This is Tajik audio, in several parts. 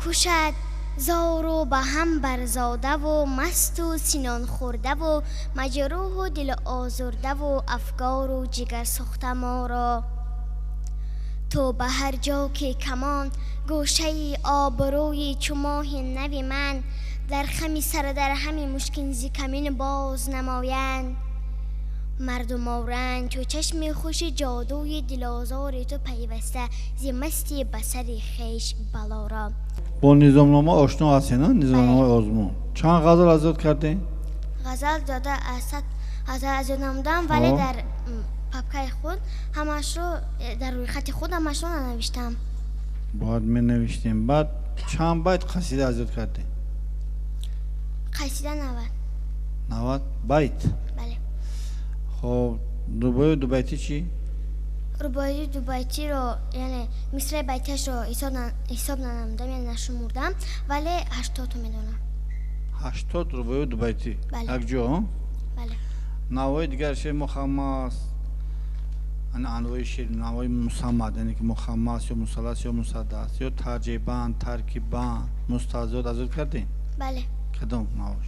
кушад зору ба ҳам барзодаву масту синон хӯрдаву маҷрӯҳу дил озурдаву афгору ҷигар сӯхта моро. То ба ҳар ҷо ки камон гӯшаи обрӯи чу моҳи нави ман дар хами сар дар ҳами мушкин зи камин боз намоянд. Мардум оранд чу чашми хуши ҷодуи дилозори ту пайваста зи масти ба сари хеш балоро. Бо низомнома ошно ҳастед, на? Низомномаи озмун. Чанд ғазал аз ёд кардем? Ғазал зиёда аз 100 ғазал аз ёд намудам, вале дар папкаи худ ҳамаашро, дар рӯйхати худ ҳамаашро нанавиштам. Бояд менавиштем. Баъд чанд байт қасида аз ёд кардем? Қасида 90. 90 байт? Бале. Хоб, рубоию дубайтӣ чӣ? Рубоии дубайтиро, яъне мисраи байтиашро ҳисоб нанамудам, яъне нашумурдам, вале 80-то медонам. 80 рубоию дубайтӣ? Бале. Якҷо? Бале. Навои дигар шеър мухаммас, анвои шеър, навои мусаммад, яъне ки мухаммас ё мусаллас ё мусаддас ё тарҷибанд, таркибанд, мустазод аз ёд кардем? Бале. Кадом навош?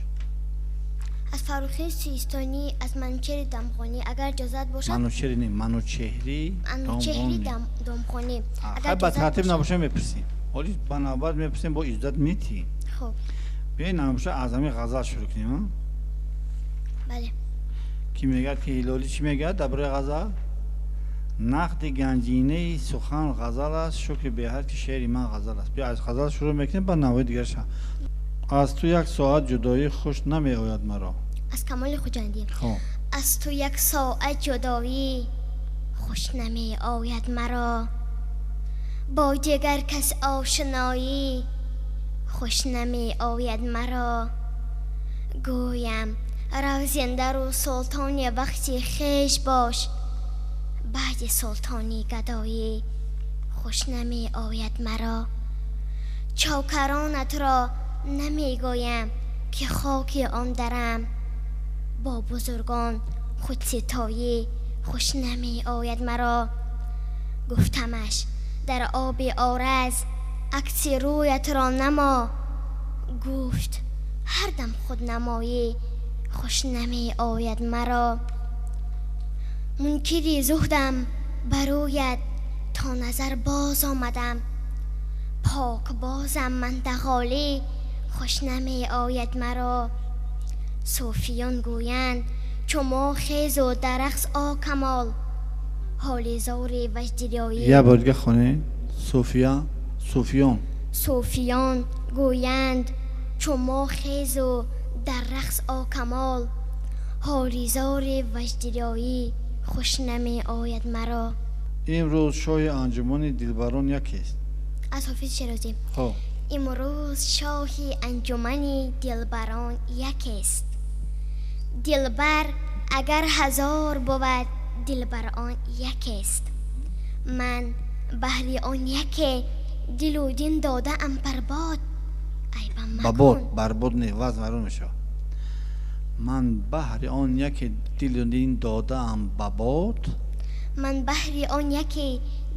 Аз Фаррухи Систонӣ, аз Манучери Дамғонӣ, агар иҷозат бошад. Манучери не, Манучеҳри. Манучеҳри Домғонӣ. Хай, ба тартиб набоша мепурсем. Ҳоли ба навбат мепурсем, бо иҷозат метиҳем. Хуб. Биёед, набоша аз ҳамин ғазал шурӯъ кунем. Бале. Ки мегӯяд, ки Ҳилолӣ чӣ мегӯяд дар бораи ғазал? Нақди ганҷинаи сухан ғазал аст, шукри беҳад ки шеъри ман ғазал аст. Биё, аз ғазал шурӯъ мекунем, баъд навои дигарша. Аз ту як соат ҷудоӣ хуш намеояд маро. Аз Камоли Хуҷандӣ. Хоб. Аз ту як соат ҷудоӣ хуш намеояд маро, бо дигар кас ошноӣ хуш намеояд маро. Гӯям рав зиндару султони вақти хеш бош, баъди султони гадоӣ хуш намеояд маро. Чокаронатро намегӯям ки хоки он дарам, бо бузургон худситоӣ хуш намеояд маро. Гуфтамаш дар оби ораз акси рӯятро намо, гуфт ҳар дам худнамоӣ хуш намеояд маро. Мункири зуҳдам барояд то назар боз омадам, покбозам ман дағолӣ хуш намеояд маро. Суфиён гӯянд чу мо хезу дар рақс о камол, ҳоли зори ваҷдиёӣ. Як бор дига хонед. Суфия, суфиён. Суфиён гӯянд чу мо хезу дар рақс о камол, ҳоли зори ваҷдиёӣ хуш намеояд маро. Имрӯз шоҳи анҷумани дилбарон якест. Аз Ҳофизи Шерозӣ. Хоб. Имрӯз шоҳи анҷумани дилбарон якест. Дилбар агар ҳазор бувад, дилбар он якест. Ман баҳри он яке дилу дин додаам барбод, айбам Ба бод, макун. Барбод не, вазн вайрон мешавад. Ман баҳри он яке дилу дин додаам ба бод. Ман баҳри он яке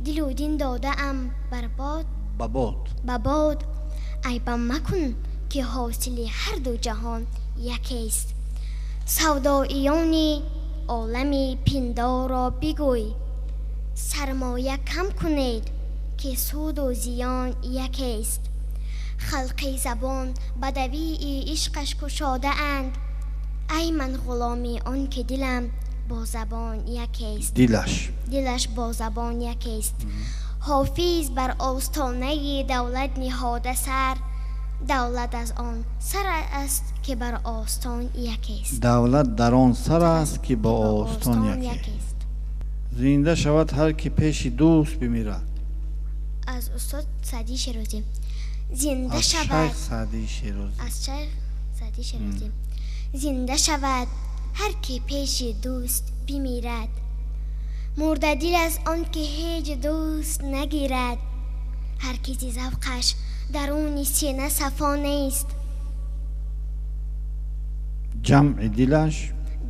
дилу дин додаам барбод. Ба бод. Ба бод, айбам макун ки ҳосили ҳар ду ҷаҳон якест. Савдоиёни олами пиндорро бигӯй, сармоя кам кунед ки суду зиён якест. Халқи забон бадавии ишқаш кушодаанд, ай ман ғуломи он ки дилам бо забон якест. Дилаш. Дилаш бо забон якест. Ҳофиз бар остонаи давлат ниҳода сар, давлат аз он сар аст ки бар остон якест. Давлат дар он сар аст ки бо остон остон яке. Якест. Зинда шавад ҳар ки пеши дӯст бимирад. Аз устод Саъдии Шерозӣ. Зинда Аз шавад Шайх Саъдии Шерозӣ. Аз Шайх Саъдии Шерозӣ. Зинда шавад ҳар ки пеши дӯст бимирад, мурдадил аз он ки ҳеҷ дӯст нагирад. Ҳар ки зи завқаш даруни сина сафо нест, ҷамъи дилаш,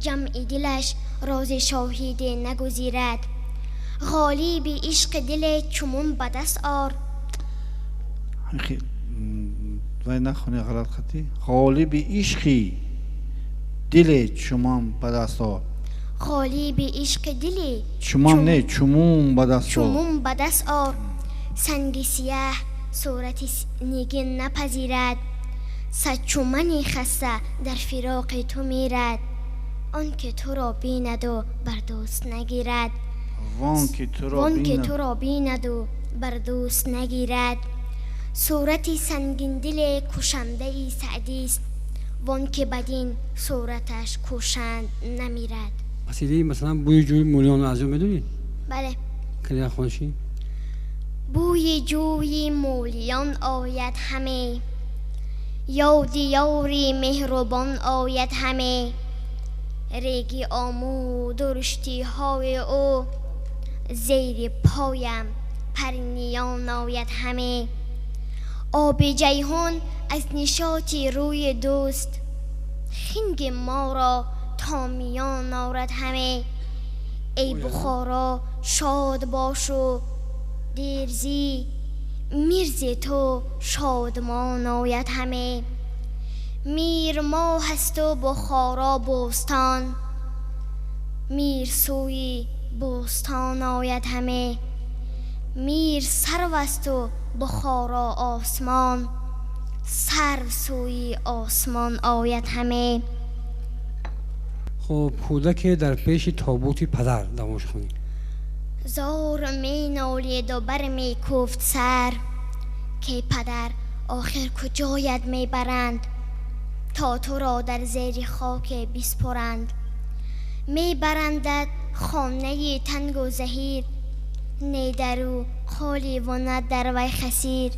ҷамъи дилаш рози шоҳиде нагузирад. Ғолиби ишқи диле чумун ба даст ор. Вай нахони ғалат хати. Ғолиби ишқи диле чумам ба даст ор. Ғолиби ишқи диле чумам не, чумум ба даст ор. Чумум ба даст ор. Санги сияҳ сурати нигин напазирад. Сад чумани хаста дар фироқи ту мирад. Он ки туро бинаду бар дӯст нагирад. Вон ки туро вон ки туро бинаду бар дӯст нагирад. Сурати сангиндиле кушандаи Саъдист. Вон ки бадин сураташ кушанд намирад. Қасидаи масалан бӯи ҷӯи мӯлиён аз ёд медонед? Бале. Калима хонши? Бӯи ҷӯи мӯлиён ояд ҳаме, ёди ёри меҳрубон ояд ҳаме. Реги Ому дуруштиҳои ӯ зери поям парниён ояд ҳаме. Оби Ҷайҳун аз нишоти рӯи дӯст хинги моро то миён орад ҳаме. Эй Бухоро шод бошу дирзӣ, мирзи ту шодмон ояд ҳаме. Мир моҳ асту Бухоро бӯстон, мир сӯи бӯстон ояд ҳаме. Мир сарв асту Бухоро осмон, сарв сӯи осмон ояд ҳаме. Хуб, кӯдаке дар пеши тобути падар давош хонед. Зор менолиду бар мекуфт сар, ки падар охир куҷоят мебаранд, то туро дар зери хоке биспоранд. Мебарандат хонаи тангу заҳир, не дару қоливу на дар вай хасир.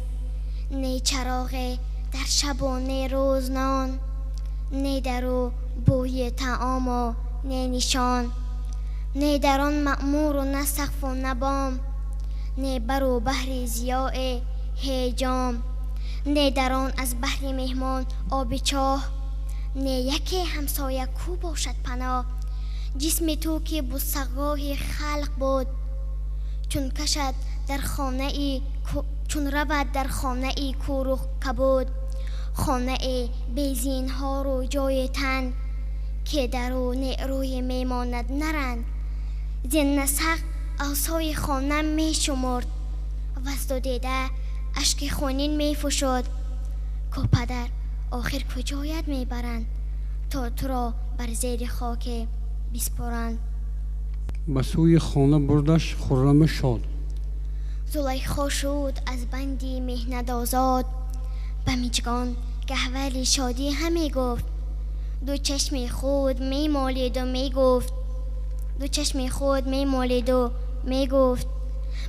Не чароғе дар шабу не рӯз нон, не дару бӯи таому не нишон. Не дар он маъмуру на сақфу на бом, не бару баҳри зиёи ҳеҷом. Не дар он аз баҳри меҳмон оби чоҳ, не яке ҳамсоя кӯ бошад паноҳ. Ҷисми ту ки бусағоҳи халқ буд, чун кашад дар хонаи чун равад дар хонаи кӯру кабуд. Хонаи безинҳору ҷои тан, ки дару нерӯи мемонад наранд. Зин насақ асои хона мешумурд, вазду дида ашки хунин мефушуд. Ку падар охир куҷоят мебаранд, то туро бар зери хоке биспоранд. Ба сӯи хона бурдаш хурраму шод. Зулайхо шуд аз банди меҳнат озод, ба миҷгон гаҳвари шодӣ ҳаме гуфт. Ду чашми худ мемолиду мегуфт, ду чашми худ мемолиду мегуфт.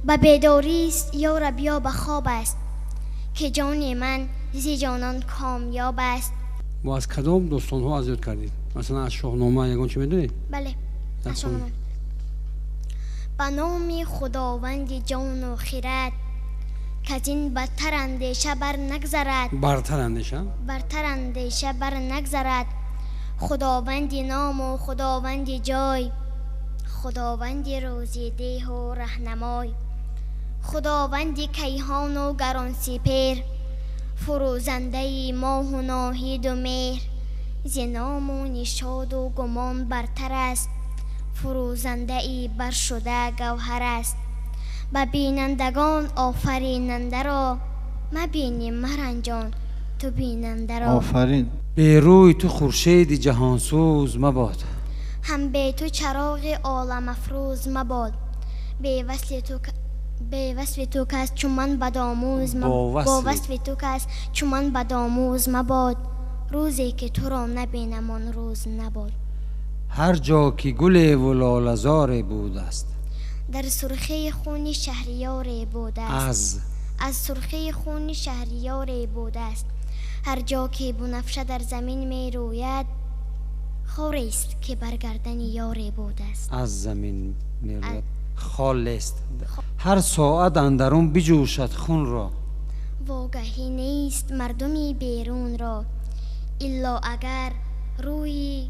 Ба бедорист ёраб ё ба хоб аст, ки ҷони ман зи ҷонон комёб аст. Бо аз кадом достонҳо аз ёд кардед? Масалан аз Шоҳнома ягон чӣ медонед? Бале, аз Шоҳнома. Ба номи Худованди ҷону хирад, каз ин бадтар андеша бар нагзарад. Бартар андеша? Бартар андеша бар нагзарад. Худованди ному Худованди ҷой, Худованди рӯзидиҳу раҳнамой, Худованди кайҳону гаронсипер, фурӯзандаи моҳу ноҳиду меҳр. Зи ному нишоду гумон бартар аст, фурӯзандаи баршуда гавҳар аст. Ба бинандагон офаринандаро мабинӣ маранҷон ту бинандаро. Офарин. Берӯи ту хуршеди ҷаҳонсӯз мабод, ҳам бе ту чароғи оламафрӯз мабод. Бевасфи ту кас чун ман бадомӯз, бо васфи ту кас чун ман бадомӯз мабод. Рӯзе ки туро набинам он рӯз набод. Ҳар ҷо ки гулеву лолазоре будааст, дар сурхии хуни шаҳриёре будааст. Аз сурхии хуни шаҳриёре будааст. Ҳар ҷо ки бунафша дар замин мерӯяд, хорест ки бар гардани ёре будааст. Аз замин мерӯяд, холест. Ҳар соат андарун биҷӯшад хунро, вогаҳӣ нест мардуми берунро. Илло агар рӯи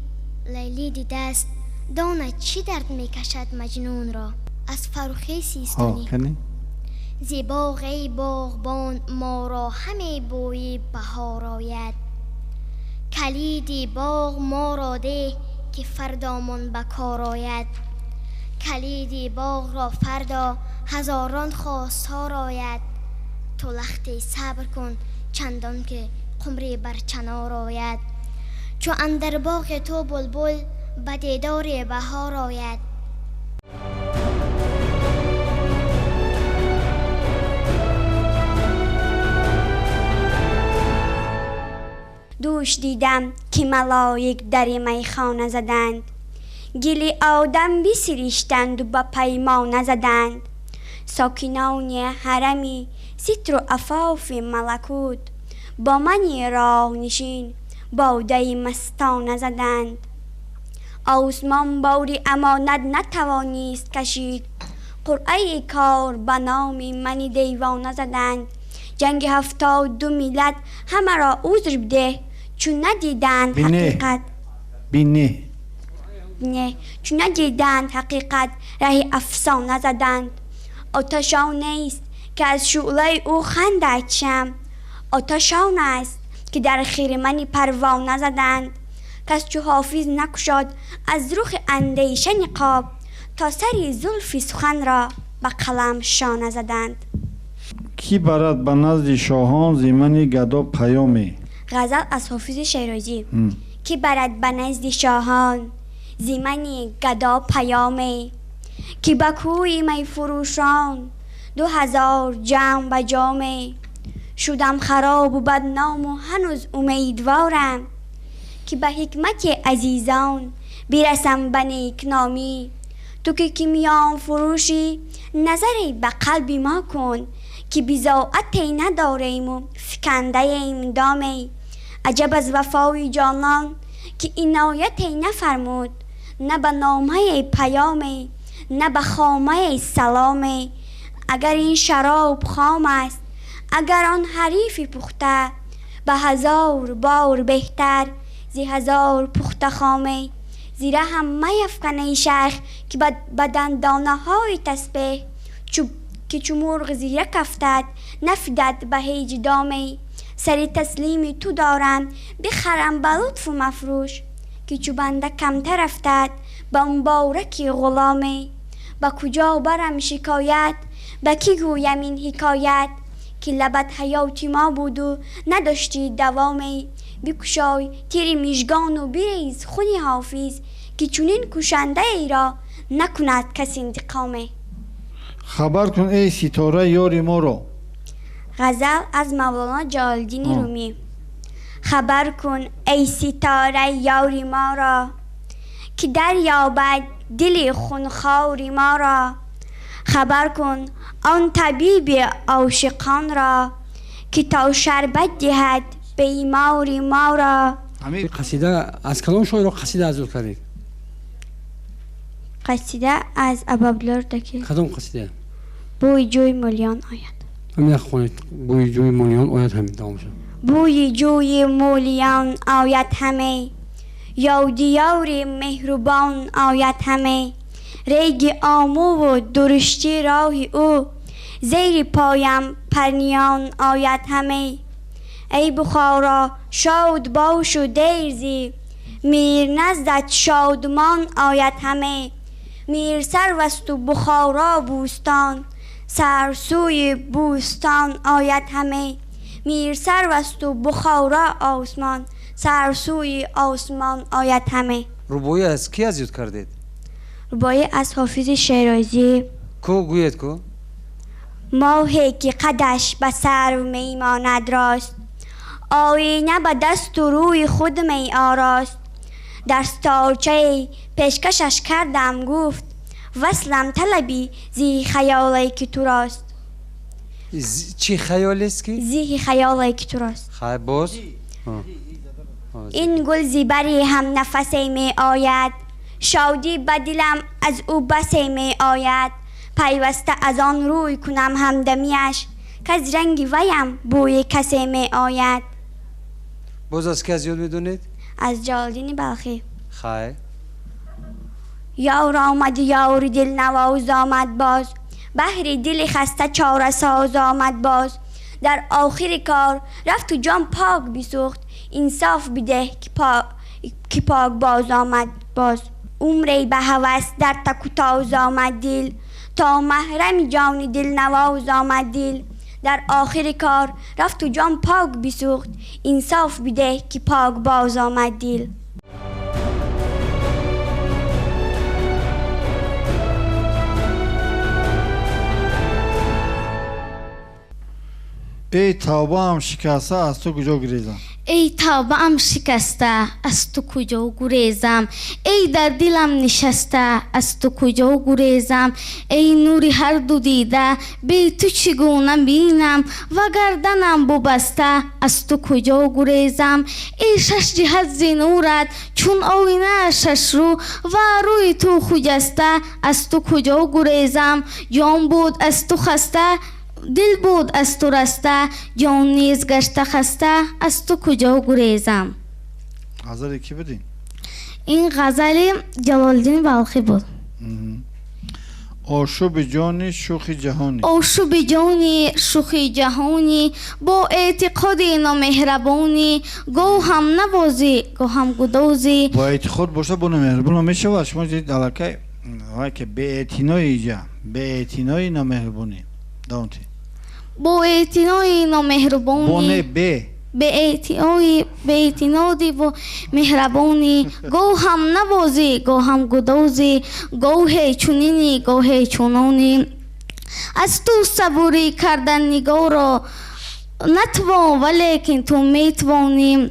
Лайлӣ дидааст, донад чӣ дард мекашад Маҷнунро. Аз Фаррухи Систонӣ. зи боғ эй боғбон моро ҳаме бӯи баҳор ояд. Калиди боғ моро деҳ ки фардомон ба кор ояд. Калиди боғро фардо ҳазорон хостор ояд. Ту лахти сабр кун чандон ки қумри бар чанор ояд. Чу андар боғи ту булбул ба дидори баҳор ояд. Дӯш дидам ки малоик дари майхона заданд, гили одам бисириштанду ба паймона заданд. Сокинони ҳарами ситру афофи малакут бо мани роҳнишин бодаи мастона заданд. Осмон бори амонат натавонист кашид, қуръаи кор ба номи мани девона заданд. Ҷанги 72 миллат ҳамаро узр бидеҳ, чун надиданд ҳақиқат. Бине. Не, чун надиданд ҳақиқат, раҳи афсона заданд. Оташ он нест ки аз шӯълаи ӯ хандад шам, оташ он аст ки дар хирмани парвона заданд. Кас чу ҳофиз накушод аз рухи андеша ниқоб, то сари зулфи суханро ба қалам шона заданд. Кӣ барад ба назди шоҳон зи мани гадо паёме? Ғазал аз Ҳофизи Шерозӣ. Кӣ барад ба назди шоҳон зи мани гадо паёме, ки ба кӯи майфурӯшон 2000 ҷамъ ба ҷоме. Шудам харобу бадному ҳанӯз умедворам, ки ба ҳикмати азизон бирасам ба некномӣ. Ту ки кимиёнфурӯшӣ назаре ба қалби мо кун, ки бизоате надорему фикандаем доме. Аҷаб аз вафои ҷонон ки инояте нафармуд, на ба номаи паёме, на ба хомаи саломе. Агар ин шароб хом аст, агар он ҳарифи пухта, ба 1000 бор беҳтар зи 1000 пухта хоме. Зира ҳам маяфкан эй шайх ки ба дандонаҳои тасбеҳ, ки чу мурғ зирак афтад нафидад ба ҳеҷ доме. Сари таслими ту дорам бихарам ба лутфу мафрӯш, ки чу банда камтар афтад ба мубораки ғуломе. Ба куҷо барам шикоят, ба кӣ гӯям ин ҳикоят, ки лабат ҳаёти мо буду надоштӣ давоме. Бикушой тири мижгону бирез хуни ҳофиз, ки чунин кушандаеро накунад кас интиқоме. Хабар кун эй ситора ёри моро. Ғазал аз Мавлоно Ҷалолиддини Румӣ. Хабар кун эй ситора ёри моро, ки дарёбад дили хунхори моро. Хабар кун он табиби ошиқонро, ки то шарбат диҳад бемори моро. Қасида аз кадом шоиро қасида аз ёд кардед? Қасида аз Абӯабдуллоҳ Рӯдакӣ. Кадом қасида? Бӯи ҷӯи мӯлиён ояд. Ҳамин хонед. Бӯи ҷӯи мӯлиён ояд ҳамин давом шуд. Бӯи ҷӯи мӯлиён ояд ҳаме, ёди ёри меҳрубон ояд ҳаме. Реги омӯву дурушти роҳи ӯ, зери поям парниён ояд ҳаме. Эй Бухоро шод бошу дер зӣ, мир наздат шодмон ояд ҳаме. Мир сарвасту Бухоро бӯстон, сарсӯи бӯстон ояд ҳаме. Мир сарвасту Бухоро осмон, сарсӯи осмон ояд ҳаме. Рубоӣ аз кӣ аз ёд кардед? Рубоӣ аз Ҳофизи Шерозӣ. Ку гӯед ку? Моҳе ки қадаш ба сарв мемонад рост, оина ба дасту рӯи худ меорост. Дар столчае пешкашаш кардам гуфт, васлам талабӣ зиҳи хаёле ки ту рост. Чӣ хаёлест ки? Зиҳи хаёле ки ту рост. Хай боз? Ин гул зибари ҳамнафасе меояд, шодӣ ба дилам аз ӯ басе меояд. Пайваста аз он рӯй кунам ҳамдамиаш, каз ранги ваям бӯи касе меояд. Боз аз кӣ аз ёд медонед? Аз Ҷалолиддини Балхӣ. Хай. Ёр омад ёри дилнавоз омад боз, بهر دل خسته چاره ساز آمد باز. در آخر کار رفت و جان پاک بسوخت، انصاف بده که پاک باز آمد باز. عمری به هوس در تک و تاز آمد دل، تا محرم جان دل نواز آمد دل. در آخر کار رفت و جان پاک بسوخت، انصاف بده که پاک باز آمد دل. ای توبه‌ام شکسته از تو کجا گریزم؟ ای توبه‌ام شکسته از تو کجا گریزم؟ ای در دلم نشسته از تو کجا گریزم؟ ای نوری هر دو دیده بی تو چگونه بینم؟ و گردنم ببسته از تو کجا گریزم؟ ای شش جهت ز نورت چون آینه شش رو، و روی تو خجسته از تو کجا گریزم؟ جان بود از تو خسته، دل بود از تو رسته، جان نیز گشته خسته از تو کجا گریزم؟ غزل کی بودی؟ این غزل جلالدین بلخی بود. آشوب جانی شوخی جهانی، آشوب جانی شوخی جهانی، با اعتقاد نامهربانی، گو هم نوازی گو هم گدازی. با اعتقاد باشه با نامهربان میشه. شما دید علاقه که به اعتنای جا به اعتنای نامهربانی داونتی با اعتنای نامهربانی، با نه به به اعتنادی و مهربانی، گو هم نوازی گو هم گدازی، گوه چونینی گوه چونانی. از تو صبوری کردن نگارا نتوان ولیکن تو میتوانی.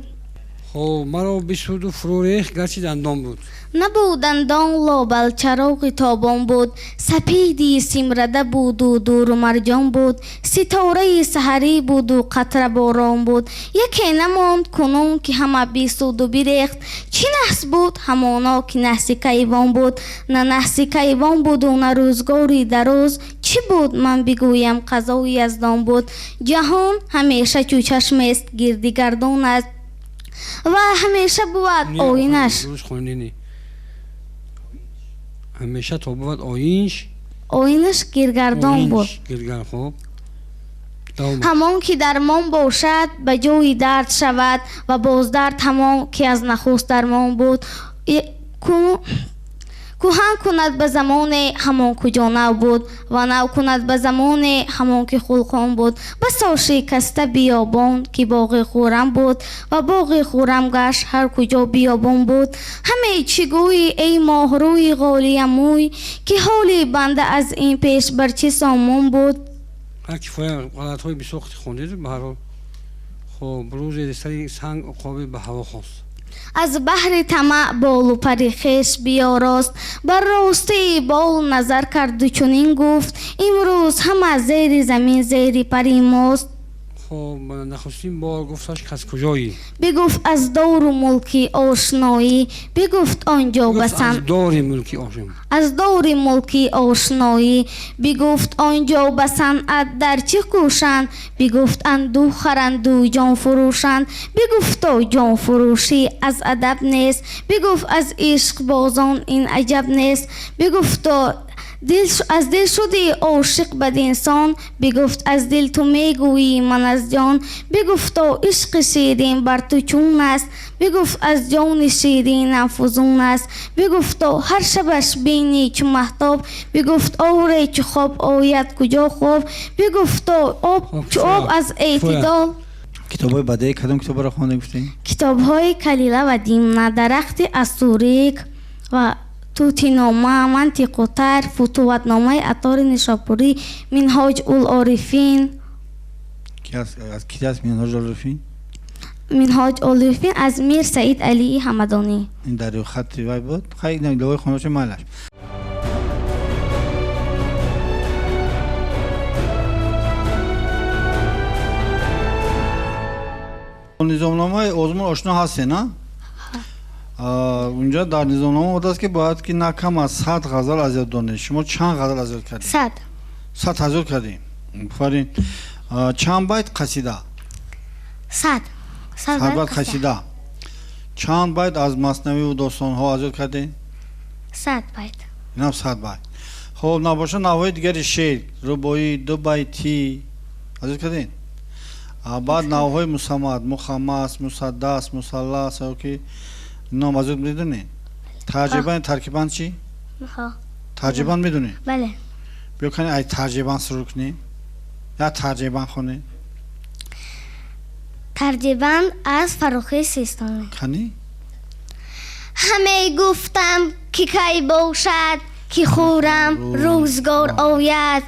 خب مرا بسود و فرو ریخت گرچه دندان بود، نبود دندان لابل چراغ تابان بود. سپیدی سیمرده بود و دور و مرجان بود، ستاره سحری بود و قطره باران بود. یکی نماند کنون که همه بیسود و بیریخت، چی نحس بود همانا که نحس کیوان بود. نه نحس کیوان بود و نه روزگاری دراز، چی بود من بگویم قضای یزدان بود. جهان همیشه چو چشم است گردی گردان است، و همیشه بود آینش. همیشه تا بود آینش، آینش گرگردان بود. خوب همان که درمان باشد به جای درد شود، و باز درد همان که از نخست درمان بود. کهن کند به زمان همان کجا نو بود، و نو کند به زمان همان که خلقان بود. بسا شکسته بیابان که باغ خورم بود، و باغ خورم گشت هر کجا بیابان بود. همه چی گویی ای ماهروی غالی موی، که حالی بنده از این پیش بر چه سامان بود. هر کفایه غلط‌های بسیار خوندید به هر حال. خب روز سری سنگ عقابی به هوا خواست، از بحر طمع بال و پر خویش بیاراست. بر راسته بال نظر کرد و چنین گفت، امروز همه زیر زمین زیر پری ماست. خب نخستین بار گفتش که از کجایی؟ بگفت از دور ملکی آشنایی. بگفت آنجا بسن از دور ملکی آشنایی، از دور ملکی آشنایی. بگفت آنجا به صنعت در چه کوشند؟ بگفت اندوه خرند و جان فروشند. بگفت تا جان فروشی از ادب نیست. بگفت از عشق بازان این عجب نیست. بگفت تا از دل شدی عاشق بد انسان. بگفت از دل تو میگویی من از جان. بگفت تا عشق شیرین بر تو چون است. بگفت از جان شیرینم فزون است. بگفت تا هر شبش بینی چو مهتاب. بگفت آوره چو خواب آید کجا خواب. بگفت تا آب چو آب از اعتدال. کتاب‌های بدیعی کدام کتاب را خوانده گفتین؟ کتاب‌های کلیله و دمنه، درخت استوریک و توتینامه، منطق الطیر، فتوحاتنامه عطار نیشابوری، منهاج العارفین. از کی است منهاج العارفین؟ منهاج العارفین از میر سعید علی همدانی. این در خط وای بود. خیلی لوی خونش مالش. نظامنامه آزمون آشنا هستین نه؟ اونجا در نظامنامه آمده است که باید که نه کم از 100 غزل از یاد دانید. شما چند غزل از یاد کردید؟ 100. 100 از یاد کردیم. آفرین. چند بیت قصیده؟ 100. 100 بیت قصیده. چند بیت از مثنوی و داستان ها از یاد کردین؟ 100 بیت. اینم 100 بیت. Хуб, набоша навъҳои дигари шеър, рубоӣ, дубайтӣ аз ёд кардед? Баъд навъҳои мусаммад, мухаммас, мусаддас, мусаллас, ки ном аз ёд медонед? Тарҷибан, таркибан чӣ? Тарҷибан медонед? Бале. Биё кани ай тарҷибан шурӯъ кунем. Я тарҷибан хонем. Тарҷибан аз Фаррухи Систонӣ. Кани? Ҳаме гуфтам ки кай бошад ки хӯрам рӯзгор ояд,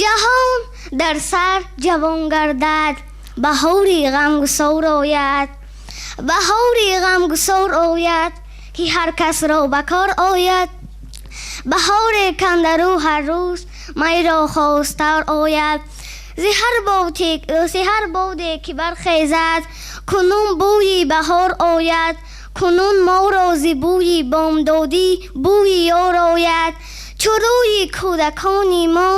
ҷаҳон дар сар ҷавон гардад, баҳори ғамгусор ояд, баҳори ғамгусор ояд, ки ҳар касро ба кор ояд, баҳоре кандару ҳар рӯз майро хостар ояд, зи ҳар боде ки бархезад кунун бӯи баҳор ояд, кунун моро зи бӯи бомдодӣ бӯи ёр ояд, чу рӯи кӯдакони мо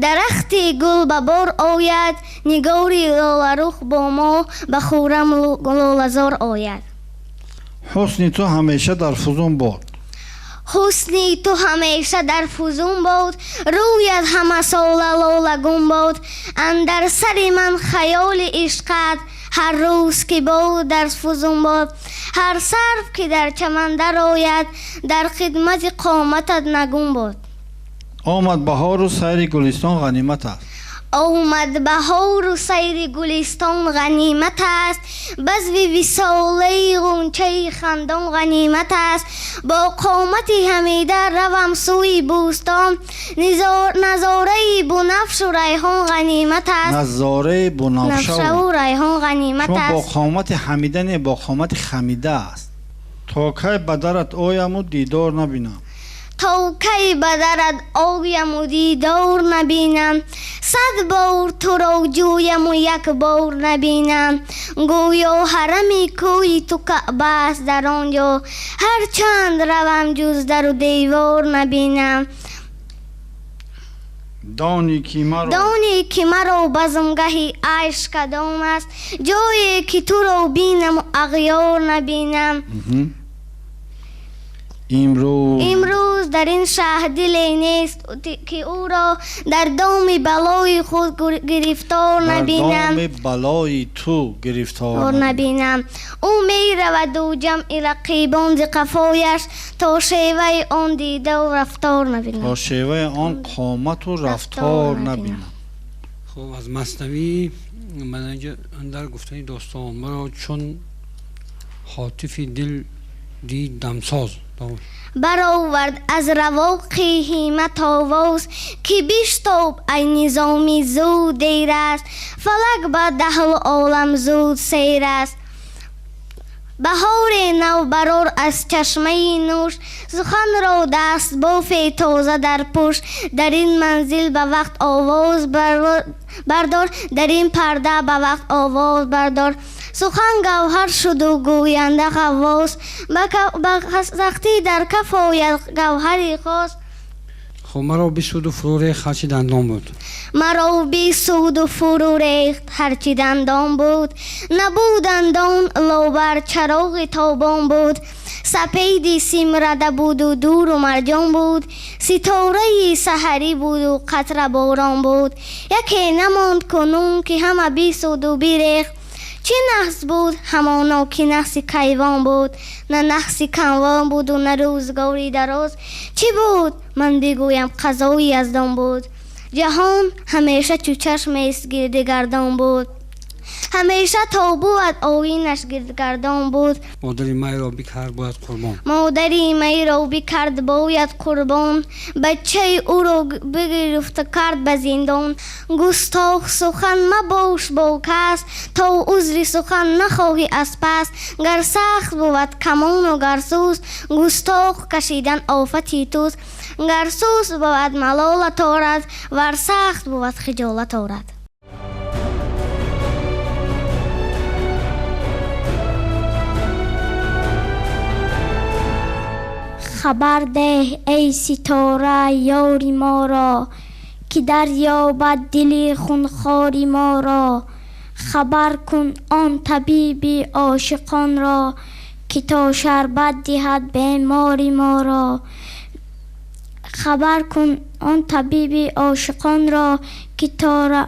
дарахти гул ба бор ояд, нигори лоларух бо мо ба хуррам лолазор ояд. Ҳусни ту ҳамеша дар фузун бод. Ҳусни ту ҳамеша дар фузун бод, рӯят ҳамасола лолагун бод, андар сари ман хаёли ишқат ҳар рӯз ки бод дар фузун бод, ҳар сарв ки дар чаман дарояд дар хидмати қоматат нагун бод. Омад баҳору сайри гулистон ғанимат аст. Омад баҳору сайри гулистон ғанимат аст, базми висолаи ғунчаи хандон ғанимат аст, бо қомати ҳамида равам сӯи бӯстон, назораи бунафшу райҳон ғанимат аст. Назораи бунафшаву райҳон ғанимат аст. Бо қомати ҳамида не, бо қомати хамида аст. То кай ба дарат ояму дидор набинам. То кай ба дарат ояму дидор набинам, сад бор туро ҷӯяму як бор набинам, гӯё ҳарами кӯи ту Каъба аст дар он ҷо, ҳар чанд равам ҷуз дару девор набинам. Дони ки маро базмгаҳи айш кадом аст, ҷое ки туро бинаму ағёр набинам. Имрӯз дар ин шаҳр диле нест ки ӯро дар доми балои худ гирифтор набинам. Дар доми балои ту гирифтор набинам. Ӯ мераваду ҷамъи рақибон зи қафояш, то шеваи он дидаву рафтор набинам. То шеваи он қомату рафтор набинам. Хуб, аз Маснавӣ ман инҷа андар гуфтани достон маро чун ҳотифи дил дид дамсоз баровард аз равоқи ҳиммат овоз, ки биштоб ай низоми зуд дер аст, фалак ба даҳлу олам зуд сейр аст. Баҳори нав барор аз чашмаи нӯш, суханро дастбофе тоза дар пӯш, дар ин манзил ба вақт овоз бардор, дар ин парда ба вақт овоз бардор. Сухан гавҳар шуду гӯянда ғаввос, ба сахтӣ дар каф ояд гавҳари хос. Хуб, маро бисуду фурӯ рехт ҳарчи дандон буд. Маро бисуду фурӯ рехт ҳарчи дандон буд, набуд дандон лобар чароғи тобон буд, сапеди симрада буду дуру марҷон буд, ситораи саҳарӣ буду қатра борон буд. Яке намонд кунун ки ҳама бисуду бирехт, чӣ наҳс буд ҳамоно ки наҳси кайвон буд, на наҳси канвон буду на рӯзгори дароз. Чӣ буд ман бигӯям қазои яздон буд, ҷаҳон ҳамеша чу чашмест гирдигардон буд, ҳамеша то бувад оинаш гирдгардон буд. Модари майро бикард бояд қурбон. Модари майро бикард бояд қурбон, бачаи ӯро бигирифта кард ба зиндон. Густох сухан мабош бо кас, то узри сухан нахоҳӣ аз пас. Гар сахт бувад камону гар суст, густох кашидан офати туст. Гар суст бувад малолат орад, вар сахт бувад хиҷолат орад. Хабар деҳ эй ситора ёри моро, ки дарёбад дили хунхори моро. Хабар кун он табиби ошиқонро, ки то шарбат диҳад бемори моро. Хабар кун он табиби ошиқонро, ки тора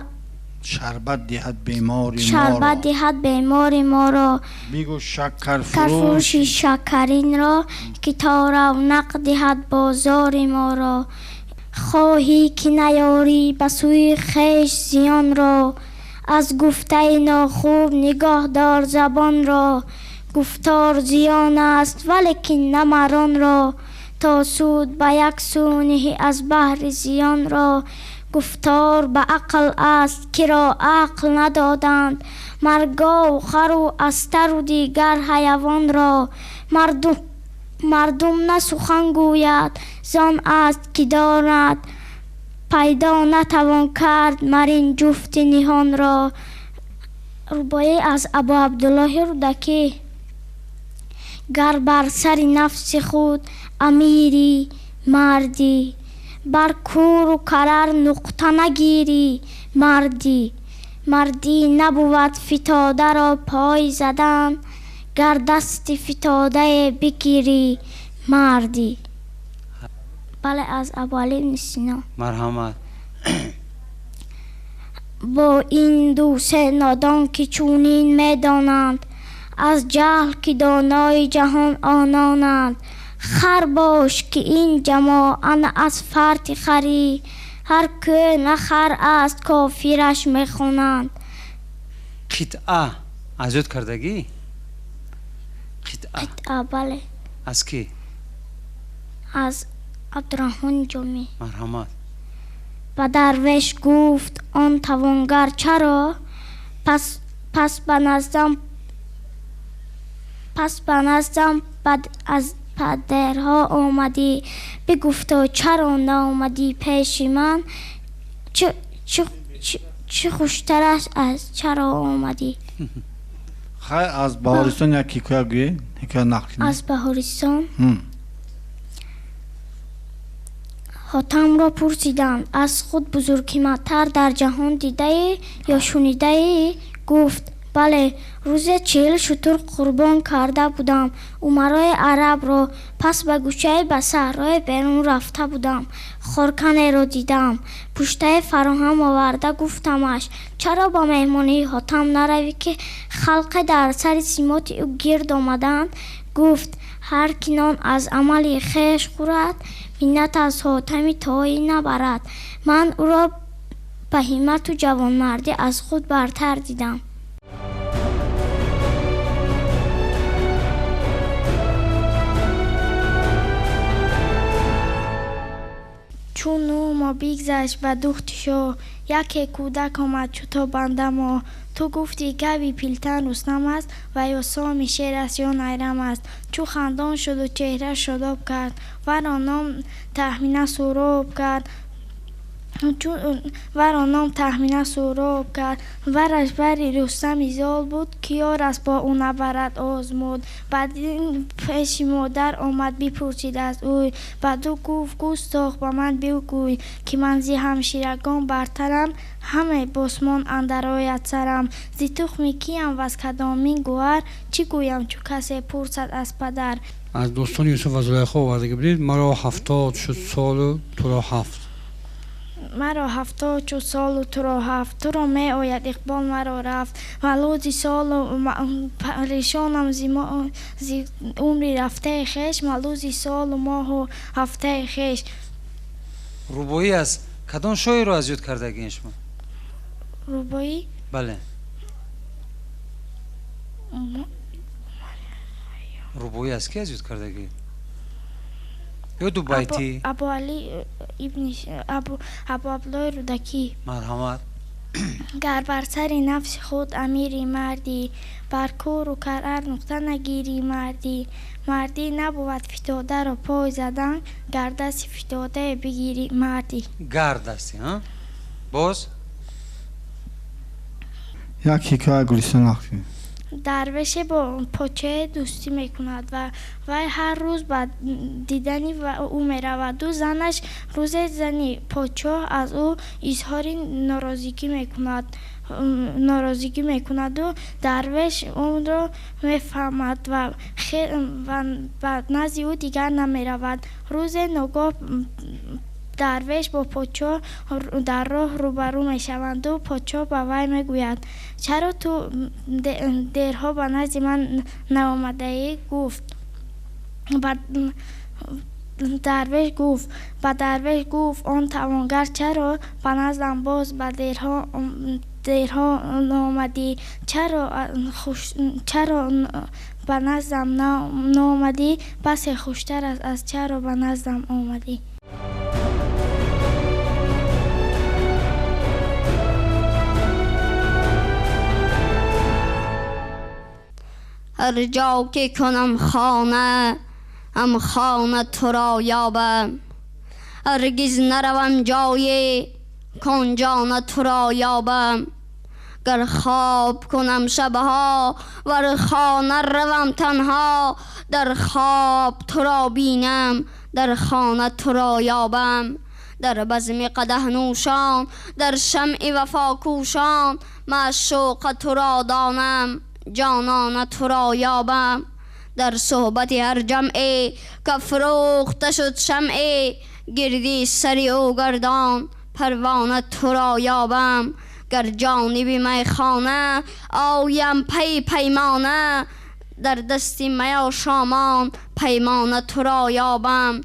шарбат диҳад бемори моро. Шарбат диҳад бемори моро. Бигӯ шакарфурӯши шакаринро, ки то равнақ диҳад бозори моро. Хоҳӣ ки наёрӣ ба сӯи хеш зиёнро, аз гуфтаи нохуб нигоҳ дор забонро. Гуфтор зиён аст, валекин на маронро, то суд ба як сӯ ниҳӣ аз баҳри зиёнро. Гуфтор ба ақл аст, киро ақл надоданд, маргов, хару астару дигар ҳайвонро. Мардум на сухан гӯяд, зон аст ки донад, пайдо натавон кард мар ин ҷуфти ниҳонро. Рубоӣ аз Абу Абдуллоҳи Рӯдакӣ. Гар бар сари нафси худ амирӣ мардӣ, бар кӯру карар нуқта нагирӣ мардӣ. Мардӣ набувад фитодаро пой задан, гар дасти фитодае бигирӣ мардӣ. Бале, аз Абуалӣ ибни Сино. Марҳамат. Бо ин ду се нодон ки чунин медонанд, аз ҷаҳл ки донои ҷаҳон ононанд. Хар бош ки ин ҷамоа на аз фарти харӣ, ҳар кӯ на хар аст кофираш мехонанд. Қитъа аз ёд кардагӣ? Қитъа. Қитъа, бале. Аз кӣ? Аз Абдураҳмони Ҷомӣ. Марҳамат. Ба дарвеш гуфт он тавонгар чаро, пас ба наздам аз падарҳо омадӣ. Бигуфто чаро наомадӣ пеши ман, чӣ хуштар аст аз чаро омадӣ. Хай, аз Баҳористон як ҳикоя гӯе, ҳикоя нақл кунед. Аз Баҳористон. Ҳотамро пурсиданд, аз худ бузургҳиматтар дар ҷаҳон дидаӣ ё шунидаӣ? Гуфт: бале, рӯзе 40 шутур қурбон карда будам умарои арабро. Пас ба гӯшае ба саҳрои берун рафта будам. Хорканеро дидам, пуштае фароҳам оварда гуфтамаш: чаро ба меҳмонии Ҳотам наравӣ, ки халқе дар сари симоти ӯ гирд омаданд? Гуфт: ҳар ки нон аз амали хеш хӯрад, миннат аз Ҳотами Тоӣ набарад. Ман ӯро ба ҳиммату ҷавонмардӣ аз худ бартар дидам. Чун нӯҳ моҳ бигзашт ба духти шоҳ, яке кӯдак омад чу то банда моҳ. Ту гуфтӣ кави пилтан Рустам аст, ва ё соми шер аст ё найрам аст. Чу хандон шуду чеҳра шодоб кард, варо ном Таҳмина Суҳроб кард. Варо ном Таҳмина Суҳроб кард. Вараш бари Рустами зол буд, ки ёр аст бо ӯ набарад озмуд. Бадин пеши модар омад, бипурсид аз ӯй. Баду гуфт: густох, ба ман бигӯй, ки ман зи ҳамширагон бартарам, ҳаме босмон андар ояд сарам. Зи тухми киям ваз кадомин гӯҳар, чӣ гӯям чу касе пурсад аз падар. Аз достони Юсуф ва Зулайхо оварда будед: маро 70 шуд солу туро 7. Маро 70 шуд солу туро 7, туро меояд иқбол маро рафт. Малӯзи солу парешонам зи умри рафтаи хеш, малӯзи солу моҳу ҳафтаи хеш. Рубоӣ аз кадом шоирро аз ёд кардагиен шумо? Рубоӣ? Бале. Рубоӣ аз ки аз ёд кардагӣ? Ё ду байтӣ? Абуалӣ ибни Абу Абдуллоҳи Рӯдакӣ. Марҳамат. Гар бар сари нафси худ амири мардӣ, бар кӯру карар нуқта нагирӣ мардӣ. Мардӣ набувад фитодаро пой задан, гар дасти фитодае бигирӣ мардӣ. Гар дасти, ҳа? Боз? Як ҳикоя Гулистон нақл кунед. Дарвеше бо подшоҳе дӯстӣ мекунад ва вай ҳар рӯз ба дидани ӯ мераваду занаш рӯзе зани подшоҳ аз ӯ изҳори норозигӣ мекунаду дарвеш онро мефаҳмад ва ба назди ӯ дигар намеравад. Рӯзе ногоҳ дарвеш бо подшоҳ дар роҳ рӯбарӯ мешаванду подшоҳ ба вай мегӯяд: чаро ту дерҳо ба назди ман наомадаӣ? Гуфт. Дарвеш гуфт: ба дарвеш гуфт он тавонгар, чаро ба наздам боз ба дерҳо наомадӣ? Чаро ба наздам наомадӣ? Басе хуштар аст аз чаро ба наздам омадӣ. هر جا که کنم خانه هم خانه تو را یابم، هرگز نروم جایی کان جان تو را یابم. گر خواب کنم شبها ور خانه روم تنها، در خواب تو را بینم در خانه تو را یابم. در بزم قدح نوشان در شمع وفا کوشان، معشوق تو را دانم جانان تو را یابم. در صحبت هر جمعی که فروخته شد شمعی، گردی سری او گردان پروانه تو را یابم. گر جانب میخانه آیم پی پیمانه، در دست میاشامان پیمانه تو را یابم.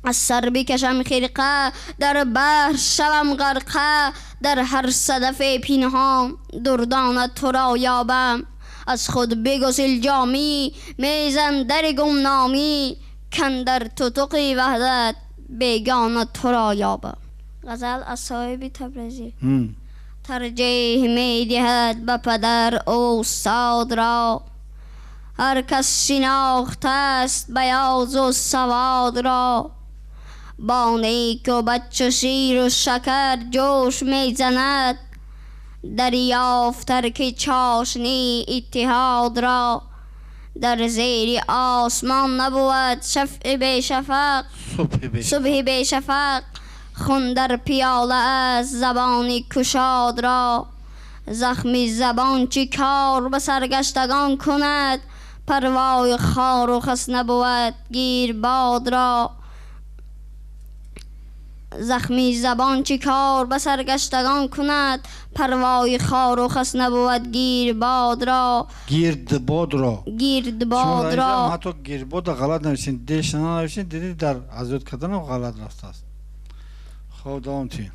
از سر بکشم خرقه در بحر شوم غرقه، در هر صدف پنهان دردانه تو را یابم. از خود بگسل جامی میزن در گمنامی، کاندر تتق وحدت بیگانه تو را یابم. غزل از صاحب تبریزی. ترجیح می دهد به پدر استاد را، هر کس شناخته است بیاض و سواد را. با نیک و بد چو شیر و شکر جوش می زند، دریافت ترک چاشنی اتحاد را. در زیر آسمان نبود شفع بی شفق، صبح بی شفق. خون در پیاله است زبان کشاد را، زخمی زبان چی کار به سرگشتگان کند، پروای خار و خس نبود گیر باد را. زخمی زبان چی کار به سرگشتگان کند، پروای خار و خس نبود گیر باد را. گیرد باد را. گیرد باد را. حتی گیر باد غلط نوشتین، دش ننوشتین، دیدید در ازیاد کردن غلط رفته است. خب دوام تی.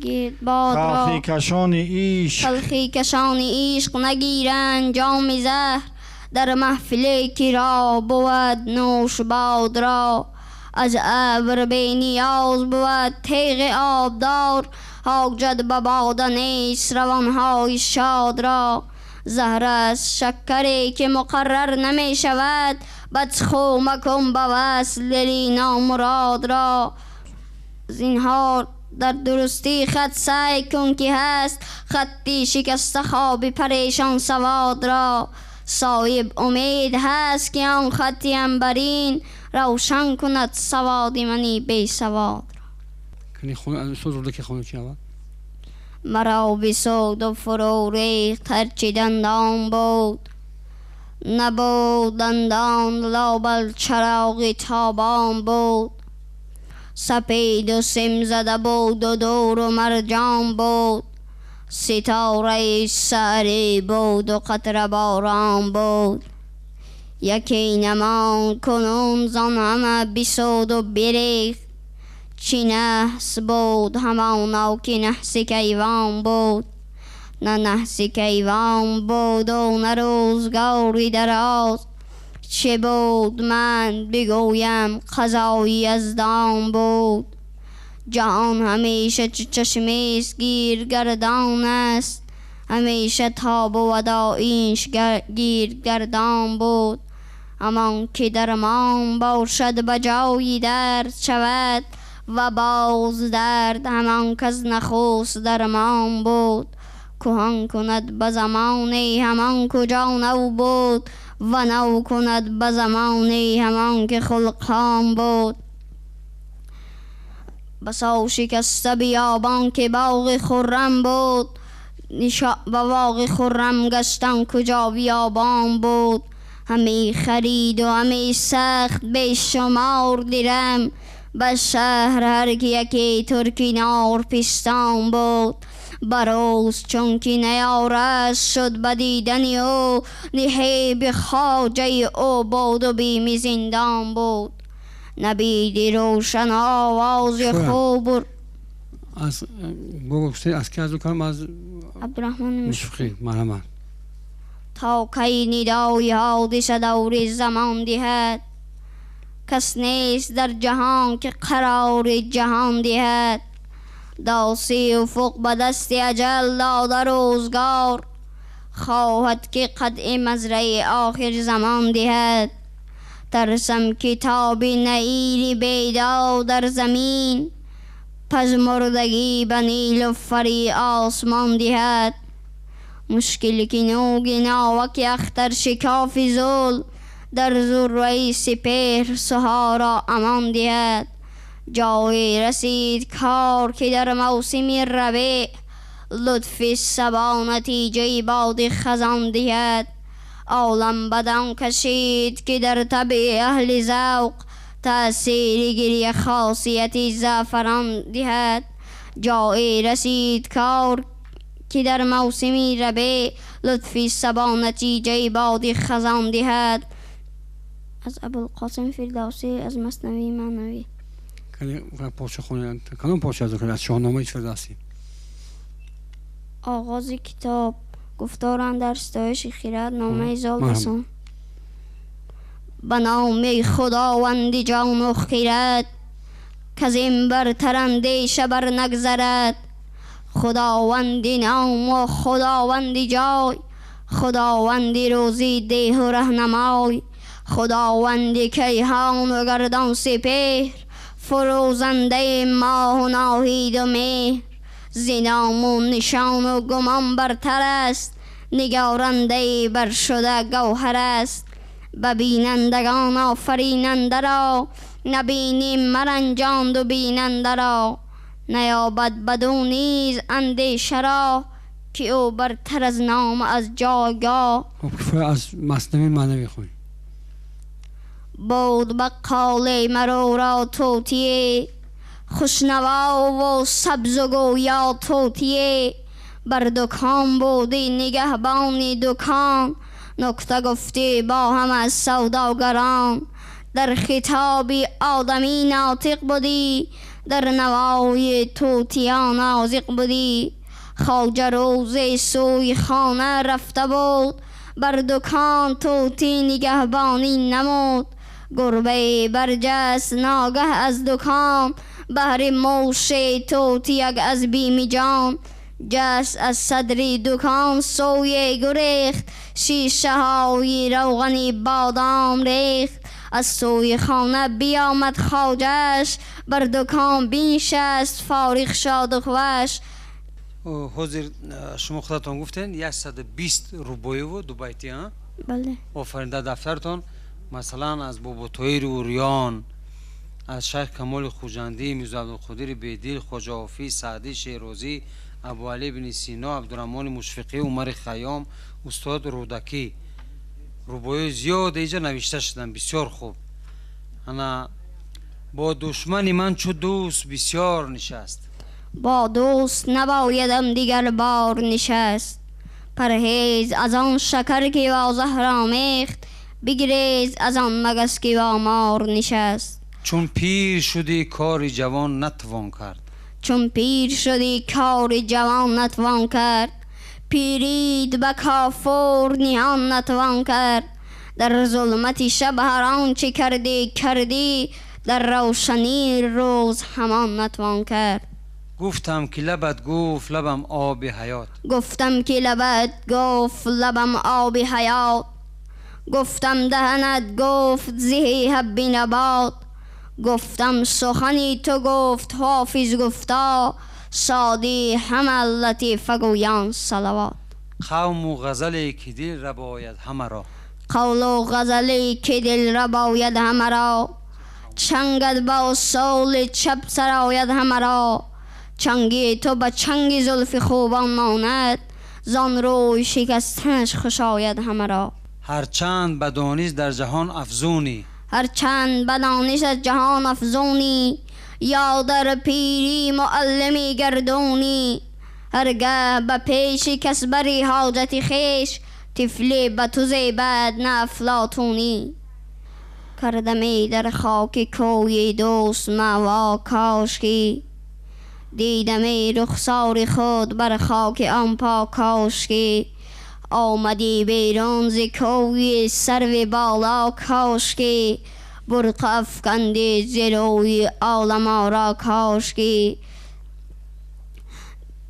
گیرد باد را. تلخی کشان عشق. تلخی کشان عشق نگیرند جام زهر، در محفل که را بود نوش باد را. از ابر بی نیاز بود تیغ آبدار، حاجت به باده نیست روانهای شاد را. زهر از شکری که مقرر نمی شود، بدخو مکن به وصل دلی نامراد را. زینهار در درستی خط سعی کن که هست، خطی شکسته خواب پریشان سواد را. صاحب امید هست که آن خطی عنبرین، روشن کند سواد منی بی سواد را. مرا بسود و فرو ریخت هرچه دندان بود، نبود دندان لابل چراغ تابان بود. سپید و سیم زده بود و دور و مرجان بود، ستاره سری بود و قطره باران بود. یکی نمان کنون زان همه بسود و بریخت، چی نحس بود همانا که نحس کیوان بود. نه نحس کیوان بود و نه روزگاری دراز، چه بود من بگویم قضای یزدان بود. جهان همیشه چو چشمیست گیر گردان است، همیشه تا بود آیینش گیر گردان بود. همان که درمان باشد به جای درد شود و باز درد، همان کز نخست درمان بود. کهن کند به زمانه همان کجا نو بود و نو کند به زمانه همان که خلقان بود. بسا شکسته بیابان که باغ خرم بود، به باغ خرم گشتن کجا بیابان بود. همی خرید و همی سخت به شمار درم، به شهر هر کی یکی ترکی نار پستان بود. بروز چون که نیارست شد به دیدن او، نهیب خواجه او بود و بیم زندان بود. نبید روشن آواز خوب از کی از کارم از عبدالرحمن مشفقی مرحبا. تا کی ندای حادثه دور زمان دهد، کس نیست در جهان که قرار جهان دهد. داسی افق به دست اجل داده روزگار، خواهد که قطع مزرعه آخر زمان دهد. ترسم کتاب نعیر بیدا در زمین، پژمردگی به نیل و فری آسمان دهد. مشکل که نوگ ناوک اختر شکاف زل، در ذره سپهر سها را امان دهد. جایی رسید کار که در موسم ربیع، لطف صبا نتیجه باد خزان دهد. عالم بدان کشید که در طبع اهل ذوق، تأثیر گریه خاصیت زعفران دهد. جایی رسید کار که در موسم ربیع، لطف صبا نتیجه باد خزان دهد. از ابوالقاسم فردوسی از مثنوی معنوی. کدام پارچه از شاهنامه فردوسی؟ آغاز کتاب گفتار اندر ستایش خیرت نامه زال بسان. به نام خداوند جان و خیرت، کز این برتر اندیشه بر نگذرد. خداوند نام و خداوند جای، خداوند روزی ده و رهنمای، خداوند کیهان و گردان سپهر، فروزنده ماه و ناهید و مهر. ز نام و نشان و گمان برتر است، نگارنده بر شده گوهر است. به بینندگان آفریننده را، نبینی مرنجاند و بیننده را. نیابد بدو نیز اندیشه را، که او برتر از نام از جایگاه. از مثنوی معنوی خوی. بود بقال مرو را طوطیه، خوشنوا و سبز و گویا طوطیه. بر دکان بودی نگهبانی دکان، نکته گفتی با هم از سوداگران. در خطاب آدمی ناطق بودی، در نوای طوطیان نازق بودی. خواجه روز سوی خانه رفته بود، بر دکان طوطی نگهبانی نمود. گربه برجست ناگه از دکان، بهر موش طوطی یک از بیم جان. جست از صدر دکان سوی گریخت، شیشه های روغنی بادام ریخت. از سوی خانه بیامد خواجه‌اش، بر دکان بنشست فارغ شاد و خوش. ҳозир шумо худатон гуфтен 120 рубоиву дубайтӣ, а? Бале. Офарин. Дар дафтаратон масалан аз Боботоири Уриён, аз Шайх Камоли Хуҷандӣ, Мирзо Абдулқодири Бедил, Хоҷа Ҳофиз, Саъдӣ Шерозӣ, Абуалӣ ибни Сино, Абдураҳмони Мушфиқӣ, Умари Хайём, устод Рӯдакӣ рубоии зиёде иҷа навишта шуданд. Бисёр хуб. Ана бо душмани ман чу дӯст бисёр нишаст. با دوست نبایدم دیگر بار نشست. پرهیز از آن شکر که با زهر آمیخت، بگریز از آن مگس که با مار نشست. چون پیر شدی کاری جوان نتوان کرد. چون پیر شدی کار جوان نتوان کرد، پیرید به کافور نیان نتوان کرد. در ظلمت شب هر آنچه کردی کردی، در روشنی روز همان نتوان کرد. گفتم که لبت گفت لبم آب حیات. گفتم که لبت گفت لبم آب حیات. گفتم دهنت گفت زهی حب نبات. گفتم سخنی تو گفت حافظ گفتا، شادی همه لطیفه گویان صلوات. قوم و غزلی که دل رباید همه را، قول و غزلی که دل رباید همه را، چنگت با سول چپ سراید همه را. چنگی تو به چنگ زلف خوبان ماند، زان روی شکستنش خوش آید همه را. هرچند به دانش در جهان افزونی، هرچند به دانش در جهان افزونی، یا در پیری معلمی گردونی. هرگه به پیش کس بری حاجت خویش، طفلی به تو زیبد نه افلاطونی. کردمی در خاک کوی دوست مأوا کاشکی، دیدمی رخسار خود بر خاک آن پا کاشکی. آمدی بیرون ز کوی سرو بالا کاشکی، برقع افکندی ز روی عالم آرا کاشکی.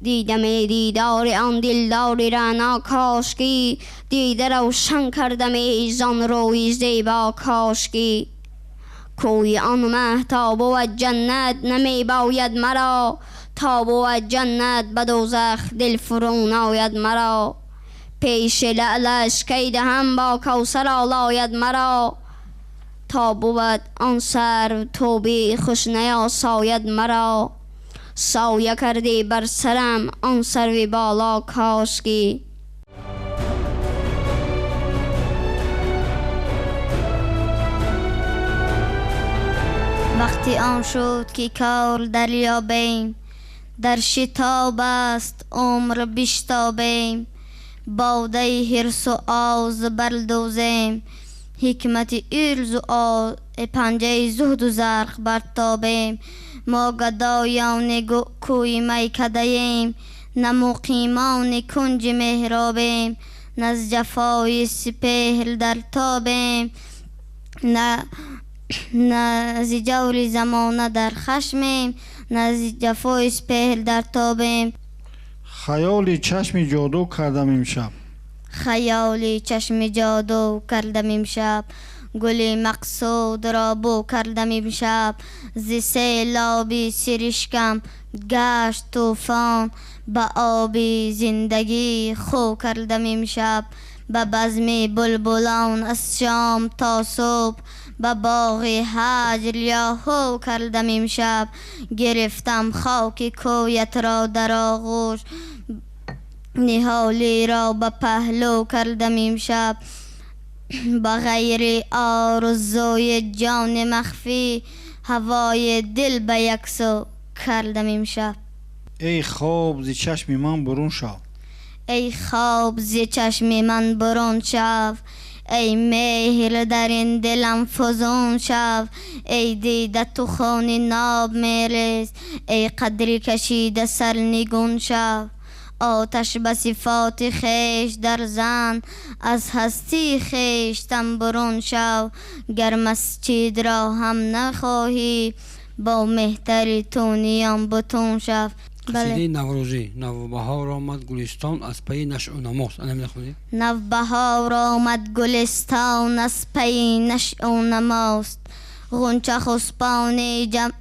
دیدمی دیدار آن دلدار رعنا کاشکی، دیده روشن کردمی زان روی زیبا کاشکی. کوی آن مه تا بود جنت نمی باید مرا، تا بود جنت به دوزخ دل فرو ناید مرا. پیش لعلش کی دهم با کوثر آلاید مرا، تا بود آن سرو توبه خوش نیاساید مرا. سایه کردی بر سرم آن سرو بالا کاشکی. وقتی آن شد که کار دریابیم، در شتاب است عمر بشتابیم. باده حرص و آز بردوزیم، حکمت ارز و پنجه زهد و زرق برتابیم. ما گدایان کوی میکده ایم، نه مقیمان کنج محرابیم. نه از جفای سپهر در تابیم، نه از جور زمانه در خشمیم، نه از جفای سپهر در تابیم. خیالی چشم جادو کردم امشب، خیالی چشم جادو کردم امشب، گل مقصود را بو کردم امشب. ز سیلابی سرشکم گشت طوفان، به آب زندگی خو کردم امشب. به بزم بلبلان از شام تا صبح، به باغ هجر یاهو کردم امشب. گرفتم خاک کویت را در آغوش، نهالی را به پهلو کردم امشب. به غیر آرزوی جان مخفی، هوای دل به یک سو کردم امشب. ای خواب ز چشم من برون شو، ای خواب ز چشم من برون شو، ای مهر در این دلم فزون شو. ای دیده تو خون ناب میریز، ای قدر کشیده سر نگون شو. آتش به صفات خویش در زن، از هستی خویشتن برون شو. گر مسجد را هم نخواهی، با مهتر تونیان بتون شو. قصیده نوروزی. نوبهار آمد گلستان از پی نشع و نماست. انا میخونی؟ نوبهار آمد گلستان از پی نشع و نماست. غنچه خسبان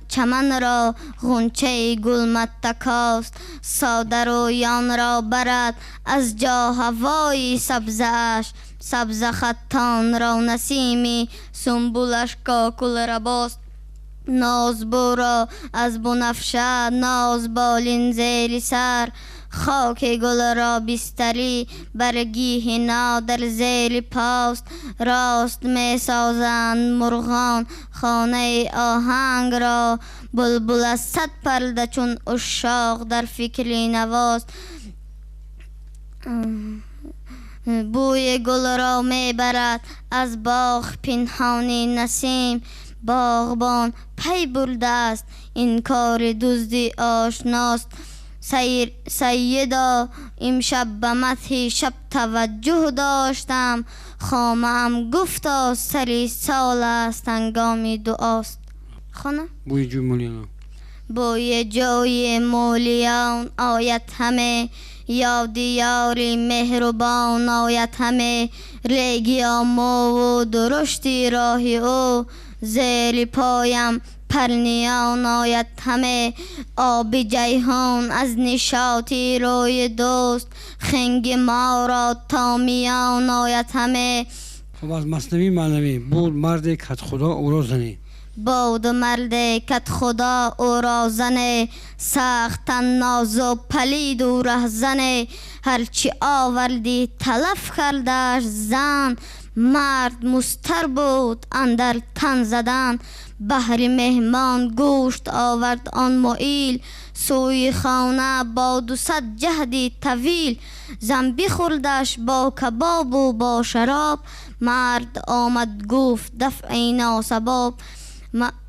چمن را غنچه گل متکاست. ساده رویان را برد از جا هوای سبزه اش، سبزه خطان را نسیمی سنبولش کاکل رباست. ناز برا از بنفشه ناز بالین زیر سر، خاک گل را بستری برگیه نادر زیر پاست. راست می سازند مرغان خانه آهنگ را، بلبل از صد پرده چون عشاق در فکر نواست. بوی گل را می برد از باغ پنهانی نسیم، باغبان پی برده است این کار دزدی آشناست. سیدا امشب به مدح شب توجه داشتم، خامه ام گفتا سری سال است هنگام دعاست. خانه بوی جوی مولیان، بوی جوی مولیان آید همه، یاد یاری مهربان آید همه. ریگی آمو و درشتی راه او، زیر پایم پرنیان آید همه. آب جیحون از نشاطی روی دوست، خنگ ما را تا میان آید همه. خب از مثنوی معنوی بود مرد کت خدا او را زنی. بود مرد کت خدا او را زنه، سخت ناز و پلید و رهزنه. هرچی آوردی تلف کردش زن، مرد مستر بود اندر تن زدن. بهر مهمان گوشت آورد آن معیل، سوی خانه با 200 جهدی طویل. زن بخوردش با کباب و با شراب، مرد آمد گفت دفع ناسباب.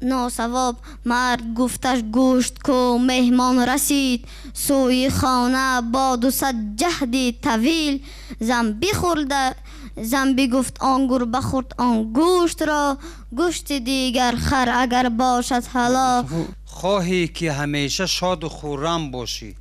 ناسواب مرد گفتش گوشت کو مهمان رسید، سوی خانه با 200 جهدی طویل. زن بخورده زن بگفت آن گربه خورد آن گوشت را، گوشت دیگر خر اگر باشد حلال. خواهی که همیشه شاد و خرم باشی.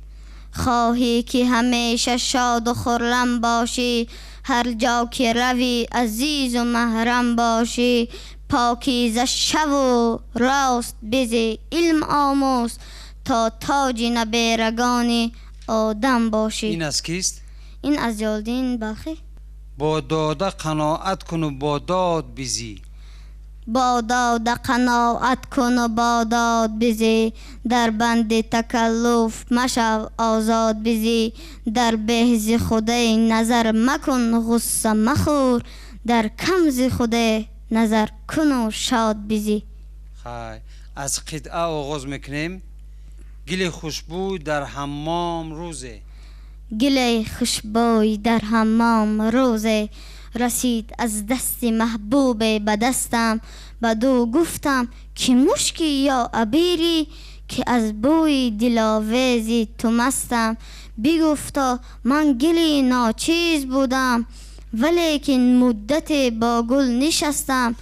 خواهی که همیشه شاد و خرم باشی، هر جا که روی عزیز و محرم باشی. پاکیزه شو و راست بزی علم آموز، تا تاج نبیرگان آدم باشی. این از کیست؟ این از جلالدین بلخی. با داده قناعت کن و با داد بزی. با داده قناعت کن و با داد بزی، در بند تکلف مشو آزاد بزی. در بهز خود نظر مکن غصه مخور، در کمز خود نظر کن و شاد بزی. خی از قطعه آغاز میکنیم. گل خوشبوی در حمام روزه. گل خوشبوی در حمام روزه، رسید از دست محبوب به دستم. بدو گفتم که مشکی یا عبیری، که از بوی دلاویزی تو مستم. بگفتا من گلی ناچیز بودم، ولیکن مدت با گل نشستم.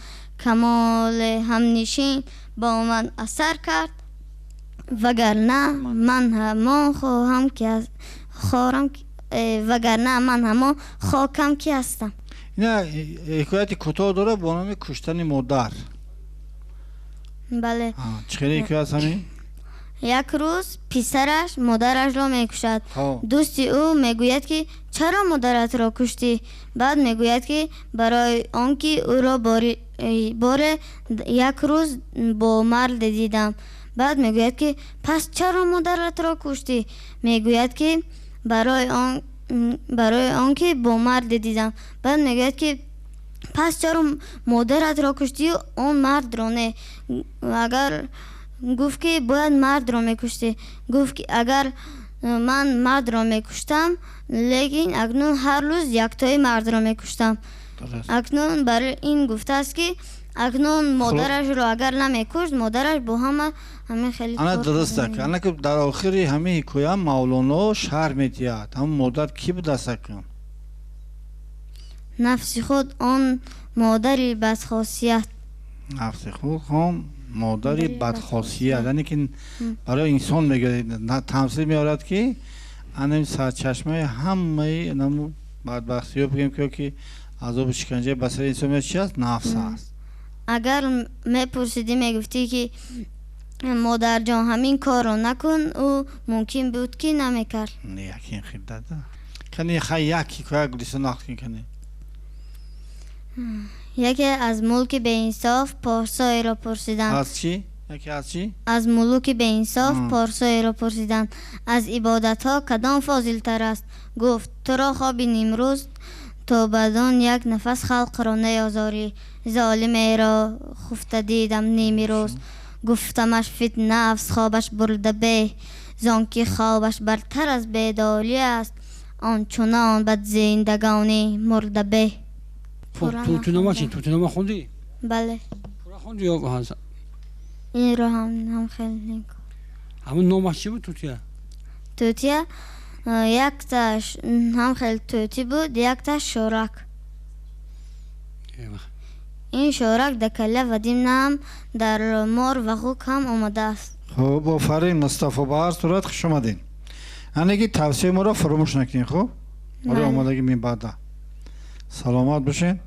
کمال همنشین با من اثر کرد، وگرنه من همان خواهم که خارم، وگرنه من همان خاکم که هستم. اینا حکایت کوتاه داره با نام کشتن مادر. بله. چه حکایت همین؟ یک روز پسرش مادرش را میکشد. دوست او میگوید که چرا مادرت را کشتی؟ بعد میگوید که برای آنکه او را بار یک روز با مرد دیدم. بعد میگوید که پس چرا مادرت را کشتی؟ میگوید که برای آنکه با مرد دیدم. بعد میگوید که پس چرا مادرت را کشتی و آن مرد را نه؟ اگر گفت که باید مرد را میکشتی. گفت که اگر من مرد را میکشتم، لیکن اکنون هر روز یکتای مرد را میکشتم. اکنون برای این گفته است که اکنون مادرش را اگر نمیکشت، مادرش با همه همه خیلی انا درست است. انا که در آخر همه حکایه مولانا شرح میدهد. هم مادر کی بود است؟ نفس خود آن مادری بدخاصیت. نفس خود هم مادری بدخاصیت، یعنی که برای انسان میگه تمثیل میارد که انا سرچشمه همه بدبختی ها بگیم که عذاب شکنجه بسر انسان میاد چی است؟ نفس است. اگر میپرسیدی میگفتی که مادر جان همین کار رو نکن، او ممکن بود که نمیکرد. نه یکی خیلی داده کنی خی یکی که گلیسان نخ کنی. یکی از ملک به انصاف پارسایی را پرسیدند. از چی؟ یکی از چی؟ از ملوک به انصاف پارسایی را پرسیدند از عبادت ها کدام فاضل تر است؟ گفت تو را خواب نیمروز تا بدان یک نفس خلق را نیازاری. ظالمی را خفته دیدم نیمی روز، گفتمش فت نفس خوابش برده به، زانکه خوابش برتر از بیداری است، آنچنان بد زندگانی مرده به. توتینامه چی؟ توتینامه خوندی؟ بله. پورا خوندی یا هنس؟ این رو هم خیلی. همون نامش چی بود توتیه؟ توتیه یک تاش هم خیلی توتی بود، یک تاش شورک. این شورک در کله و دیم هم در مار و خوک هم آمده است. خب آفرین مصطفی، به هر صورت خوش آمدین. هنگی توصیه ما را فراموش نکنین. خب برای آمادگی من بعدا سلامت باشین.